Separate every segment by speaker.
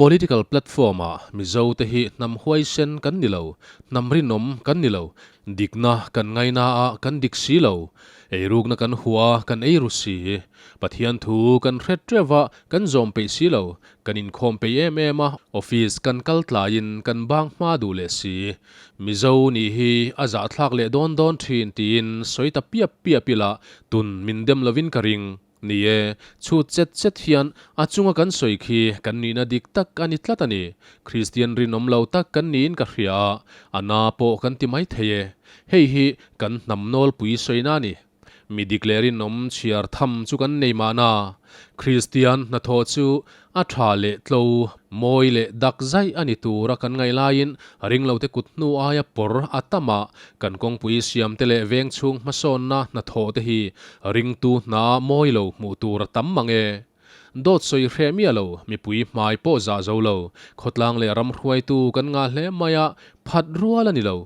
Speaker 1: Political platform ah Mizo te hi hnam huaisen kan ni lo, hnam rinawm kan ni lo, dikna kan ngaina a kan dik si lo, eirukna kan hua a kan eiru si, Pathian thu kan hret teuh va kan zawm peih si lo, kan inkhawm peih em em a, office kan kal tlaiin kan bang hma duh leh si. Mizo nih hi a zahthlak leh dawn dawn thin tiin sawi ta piap piap ila tun min dem lovin ka ring. Ni e, chhut chet chet hian a chunga kan sawi khi kan nihna dik tak a ni tlat a ni. Kristian rinawm lo tak kan niin ka hria a, a na pawh kan ti mai thei e. Hei hi kan hnam nawlpui sawina a ni. Mi dik leh rinawm chhiar tham chu kan nei mahna. Kristian hnathawh chu A tha leh tlo, mawi leh dak zaih a ni tura kan ngaih laiin ringlote kut hnu aia pawr a tam a, kan kawngpui siamte leh veng chhung hmasawnna hnathawh te hi ringtu hna mawi lo hmuh tur a tam mang e. Dawt sawi hreh miah lo, mipui hmai pawh zah zo lo, khawtlang leh ram hruaitu kan ngah hle mai a, phat rual a ni lo.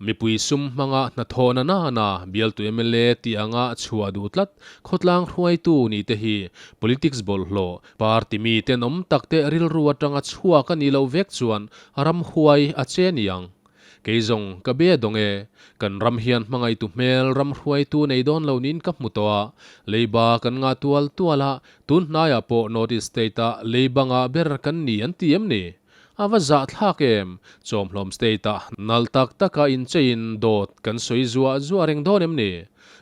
Speaker 1: Mipui sum hmanga hnathawhna nana bialtu mla tih anga chhuah duh tlat khawtlang hruaitu nih te hi politics bawlhhlawh party mi tenawm tak te rilru atanga chhuak a nih loh vek chuan ram huai a che niang. Kei zawng ka be dawng e, kan ram hian hmangaihtu hmel ram hruaitu nei dawn lo niin ka hmu tawh a, leiba kan ngah tual tual a, tun hnaiah pawh North East state ah leiba ngah ber kan ni an ti em ni? A va zahthlak em? Chawmhlawm state-ah nal tak taka incheiin dawt kan sawi zuah zuah reng dawn em ni?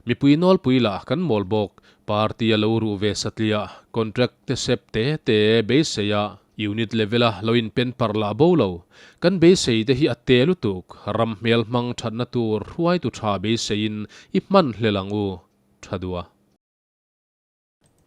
Speaker 1: Mipui nawlpui lah kan mawl bawk, party a lo ruh ve satliah, contract te sep te te beisei a, unit level-a lo inpen parh lah bo lo. Kan beisei te hi a te lutuk, ram hmel hmang thatna tur hruaitu tha beiseiin i hman hlel ang u, tha duh a.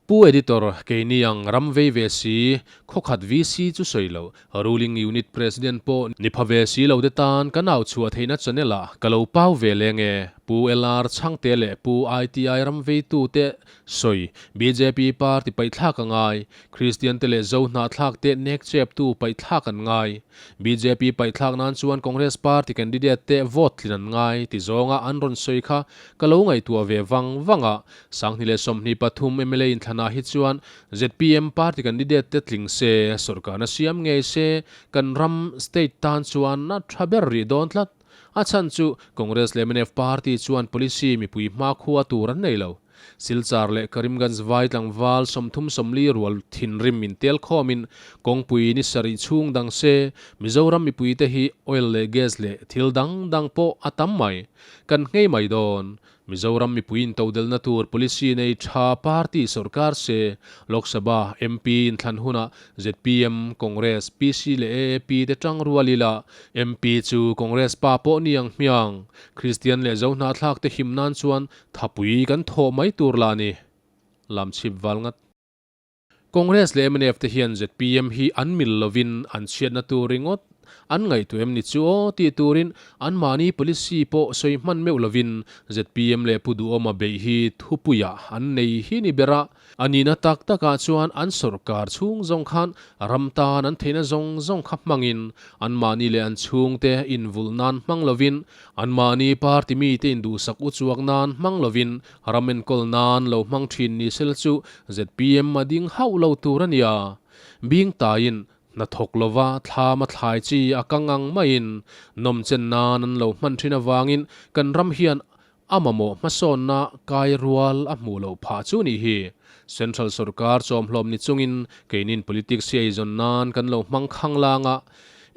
Speaker 1: Pu Editor, keini ang ram vei ve si, khawkhat VC chu sawi loh, Ruling Unit President pawh ni pha ve si lo te tan kan au chhuah theihna channel ah ka lo pau ve leng e. Pu LR Chhangte leh Pu ITI ram veitu te sawi, bjp party paihthlak a ngai, Kristian te leh Zo hnahthlak te nek chep tu paihthlak an ngai. Bjp paihthlak nan chuan Congress party candidate te vote tlin an ngai ti zawnga an rawn sawi kha ka lo ngaihtuah ve vang vang a, 2023 mla inthlanah hi chuan zpm party candidate te tling se, sawrkarna siam ngei se, kan ram, state, tan chuan a tha ber rih dawn tlat. A chhan chu Congress leh mnf party chuan policy mipui hmakhua tur an nei lo. Silchar leh Karimganj vai tlangval 30 rual thinrim intel khawmin kawngpui ni sarih chhung dang se, Mizoram mipuite hi oil leh gas leh thil dang dang pawh a tam mai. Kan nghei mai dawn. Mizoram mipui intodelna tur policy nei tha party sawrkar se, Lok Sabha MP inthlan hunah zpm, Congress, PC leh AAP te tang rual ila, MP chu Congress pa pawh ni ang hmiang. Kristian leh Zohnahthlak te him nan chuan thapui kan thawh mai tur lah ni. Lamchhip val ngat. Congress leh mnf te hian zpm hi an mil lovin an chhiatna tur ringawt an ngaihtuah em ni chu aw tih turin anmahni policy pawh sawi hman meuh lovin zpm leh Pu Duhawma beih hi thupuiah an nei hi ni ber a, a nihna tak takah chuan an sawrkar chhung zawng khan ram tan an theihna zawng zawng kha hmangin anmahni leh an chhungte invulh nan hmang lovin anmahni party mite induhsak uchuak nan hmang lovin Ram enkawl nan lo hmang thin ni sel chu zpm a ding hauh lo tur a nia. Bing taiin hna thawk lova thlam a thlai chi a kang ang maiin nawmchen nan an lo hman thin avangin kan ram hian a mamawh hmasawnna kai rual a hmuh loh phah chu nih hi. Central sorkar chawmhlawm ni chungin keinin politics hi eizawn nan kan lo hmang khang lang a,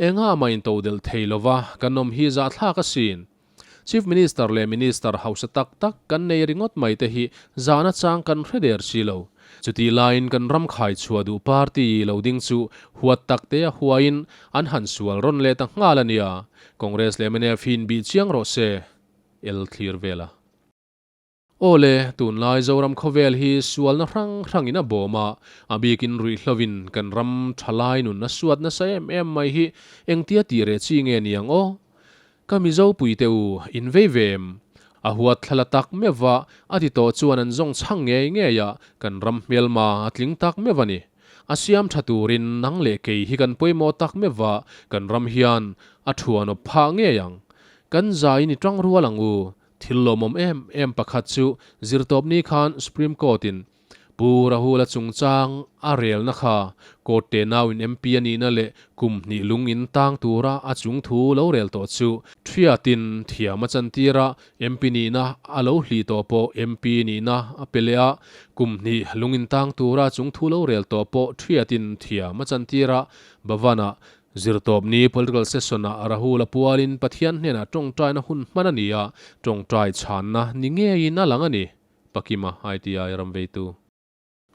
Speaker 1: enga mah intodelh thei lova kan awm hi zahthlak asin. Chief Minister leh Minister hausa tak tak kan nei ringawt mai te hi zahna chang kan hre der si lo. Chutih laiin kan ram khai chhuah duh party lo ding chu huat tak te a huaiin an han sual rawn leh ta nghal a nia. Congress leh mnf hi inbih chiang rawh se. El thlir vel a. Aw le, tunlai Zoram khawvel hi sualna hrang hrangin a bawm a, a bikin ruihhlovin kan ram thalai nun a suat nasa em em mai hi engtia tih reh chi nge niang aw? Ka Mizo puite u, in vei ve em? A huat thla la tak meuh va, a ti tawh chuan an zawng chhang ngei ngei a, kan ram hmelma a tling tak meuh a ni. A siam tha turin nang leh kei hi kan pawimawh tak meuh va, kan ram hian a thuanawp phah ngei ang. Kan zaiin i tang rual ang u. Thil lawmawm em em pakhat chu zirtawpni khan Supreme Court in Pu Rahula chungchang a relna kha court tenauin MP a nihna leh kum hnih lung in tang tura a chung thu lo rel tawh chu thiatin thiam a chantir a, MP nihna a lo hlih tawh pawh MP nihna a pe leh a, kum hnih lung in tang tura a chung thu lo rel tawh pawh thiatin thiam a chantir a, Bhavan-ah Zirtawpni political session-ah Rahul a pualin Pathian hnenah tawngtaina hun hman a ni a, tawngtai chhanna ni ngeiin a lang a ni, Pakima ITI ram veitu.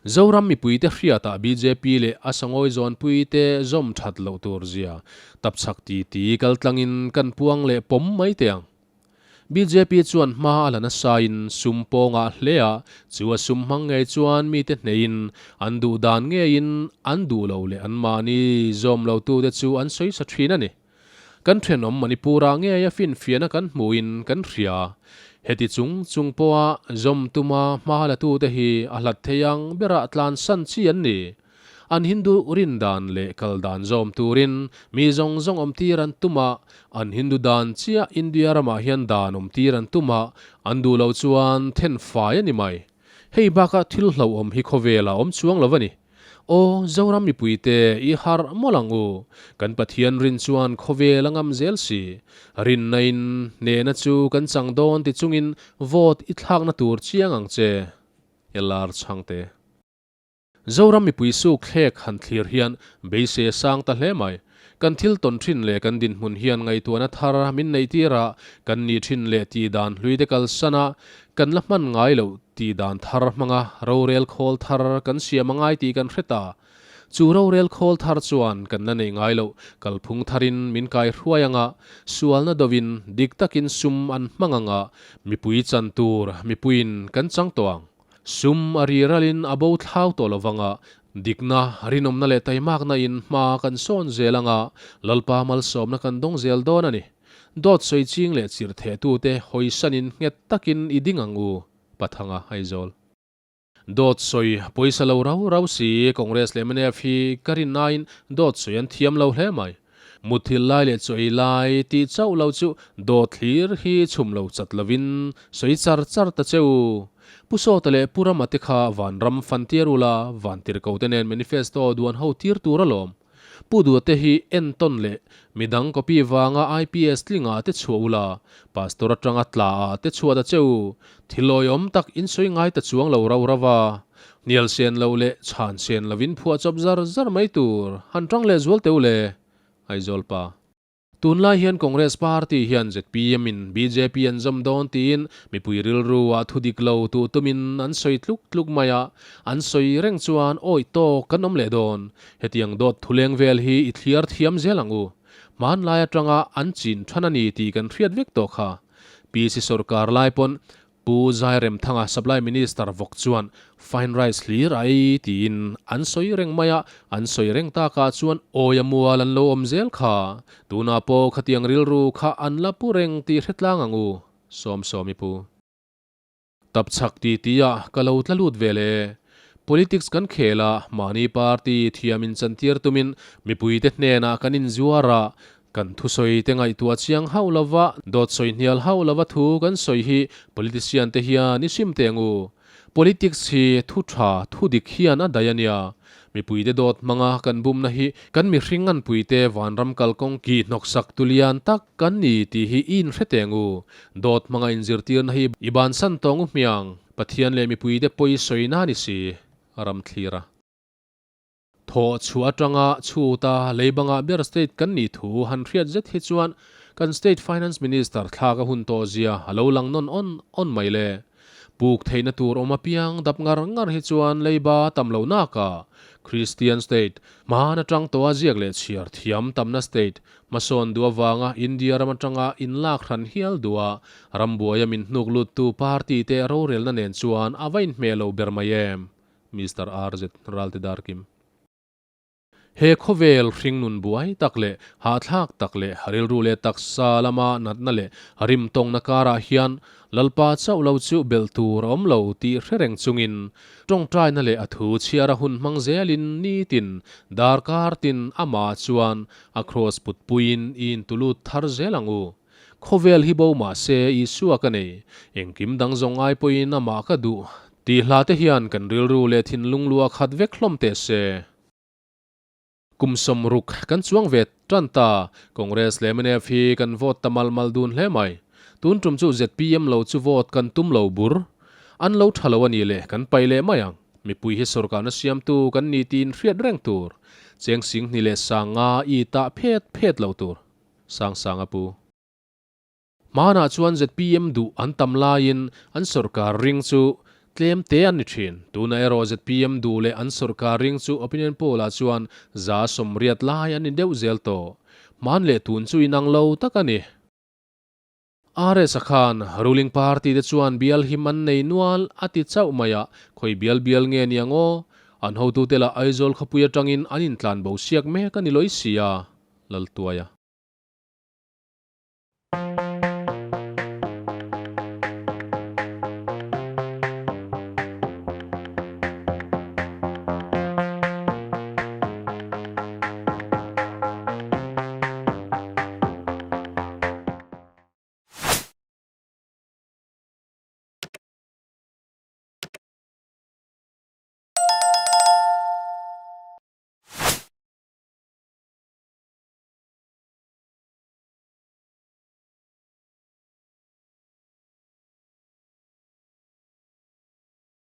Speaker 1: Zoram mipuite hriatah bjp leh a sangawi zawnpuite zawm that loh tur zia tapchhak titi kaltlangin kan puang leh pawm mai teh ang. Bjp chuan hma a la nasain sum pawngah hle a, chu a sum hmang ngei chuan mite hneiin an duh dan ngeiin an duh lo leh anmahni zawm lotute chu an sawi sa thin a ni. Kan thenawm Manipur-ah ngei a finfiahna kan hmuhin kan hria. Heti chung chung pawha zawm tuma hma latute hi a hlat thei ang berah tlansan chi an ni. An Hindu rin dan leh kal dan zawm turin mi zawng zawng awm tir an tum a, an Hindu dan chiah India ramah hian dan awm tir an tum a, an duh loh chuan then fai a ni mai. Hei bakah thil hlauhawm hi khawvelah awm chuang lo a ni. Aw, Zoram mipuite i harh mawlh ang u, kan Pathian rin chuan khawvel a ngam zel si. Rinna in hnehna chu kan chang dawn ti chungin vote i thlakna tur chiang ang che. LR Chhangte. Zoram mipui suk thlek han thlir hian beisei a sang ta hle mai. Kan thil tawn thin leh kan dinhmun hian ngaihtuahna thar min neih tir a, kan nih thin leh tih dan hlui te kalsan a, kan la hman ngai loh tih dan thar hmanga rorel khawl thar kan siam a ngai tih kan hre ta. Chu rorel khawl thar chuan kan la neih ngai loh kalphung tharin min kai hruai anga, sualna dovin dik takin sum an hmang anga, mipui chan tur mipuiin kan chang tawh ang. Sum a ri ralin a bo thlau tawh lo vanga, dikna, rinawmna leh taimakna in hma kan sawn zel anga, Lalpa malsawmna kan dawng zel dawn a ni. Dawt sawi ching leh chirh thehtute hawisanin nghet takin i ding ang u, Pathanga Aizawl. Dawt sawi pawisa lo rau rau si, Congress leh mnf hi ka rinnain dawt sawi an thiam lo hle mai. Mutthil lai leh chaw ei lai tih chauh lo chu dawt thlir hi chhum lo chat lovin sawi char char ta che u. Pu Sawta leh Pu Rama te kha vanram fan tir ula, vantirhko te nen manifesto duan ho tir tur alawm. Pu Duha te hi entawn leh midang copy vanga IPS tlinga te chhuah ula, Pastor atanga tla ah te chhuah ta che u. Thil awihawm tak in sawi ngai ta chuang lo rau rau a. Hnial sen loh leh chhan sen lovin phuah chawp zar zar mai tur han tang leh zual teu le, Aizawl pa. Tunlai hian Congress party hian zpm in bjp an zawm dawn tiin mipui rilru ah thu dik lo tuh tumin an sawi tluk tluk mai a, an sawi reng chuan awih tawk kan awm leh dawn. Hetiang dawt thuleng vel hi i thliar thiam zel ang u. Hmanlai atanga an chin than a ni tih kan hriat vek tawh kha. PC sorkar lai pawn Pu Zairemthanga Supply Minister vawk chuan fine rice hlir a ei tiin an sawi reng mai a, an sawi reng takah chuan awi a mual an lo awm zel kha. Tunah pawh khatiang rilru kha an la pu reng tih hre tlang ang u, Sawmsawmi pu. Tapchhak ti ti a ka lo tla lut ve le. Politics kan khel a, mahni party thiam inchantir tumin mipuite hnenah kan inzuar a, Kan thusawi te ngaihtuah chiang hauh lova, dawt sawi hnial hauh lova thu kan sawi hi politician te hian i sim teh ang u. Politics hi thu tha, thu dik hian a daih a nia. Mipuite dawt hmanga kan bumna hi kan mihring nganpuite vanram kalkawng kih hnawksak tu lian tak kan ni tih hi i inhre teh ang u. Dawt hmanga inzirtirna hi i bansan tawng u hmiang, Pathian leh mipuite pawi sawina a ni si, a ram thlir a. Thawh chhuah atanga chhuta leibanga ber state kan nih thu han hriat zet hi chuan kan state finance minister thlak a hun tawh zia a lo lang nawn awn awn mai le. Puk theihna tur awm apiang dap ngar ngar hi chuan leiba tam lo nak a, Christian state, hman atang tawha ziak leh chhiar thiam tamna state, hmasawn duh avanga India ram atanga inlak hran hial duh a, rambuaia min hnuk luttu party te rorelna nen chuan a va inhmeh lo ber mai em? Mister RZ Ralte Darkim. He khawvel hringnun buai tak leh hahthlak tak leh rilru leh taksa lama natna leh rimtawngna karah hian Lalpa chauh lo chu belh tur a awm lo tih hre reng chungin tawngtaina leh a thu chhiara hun hmang zelin nitin darkar tin amah chuan a kraws putpuiin i intulut thar zel ang u. Khawvel hi bo mah se Isua ka nei, engkim dang zawng ai pawhin amah ka duh. Tih hla te hian kan rilru leh thinlung luah khat vek hlawm teh se. Kum 60 kan chuang ve tan ta, Congress leh mnf hi kan vote ta mal mal dun hle mai. Tun tum chu zpm lo chu vote kan tum lo bur. An lo tha lo a nih leh kan paih leh mai ang. Mipui hi sorkarna siamtu kan ni tiin hriat reng tur. Cheng 2000 leh 5000 i tah phet phet lo tur. Sangsanga pu. Hmanah chuan zpm duh an tam laiin an sorkar ring chu tlem te an ni thin. Tunah erawh zpm duh leh an sorkar ring chu opinion poll ah chuan 80% lai an ni deuh zel tawh. Hman leh tun chu inang lo tak a ni. RS a khan ruling party te chuan bial him an nei nual a ti chauh mai a, khawi bial bial nge ni ang aw? An hotute lah Aizawl khawpui atangin an intlan bo siak mek a ni lawih si a, Laltuaia.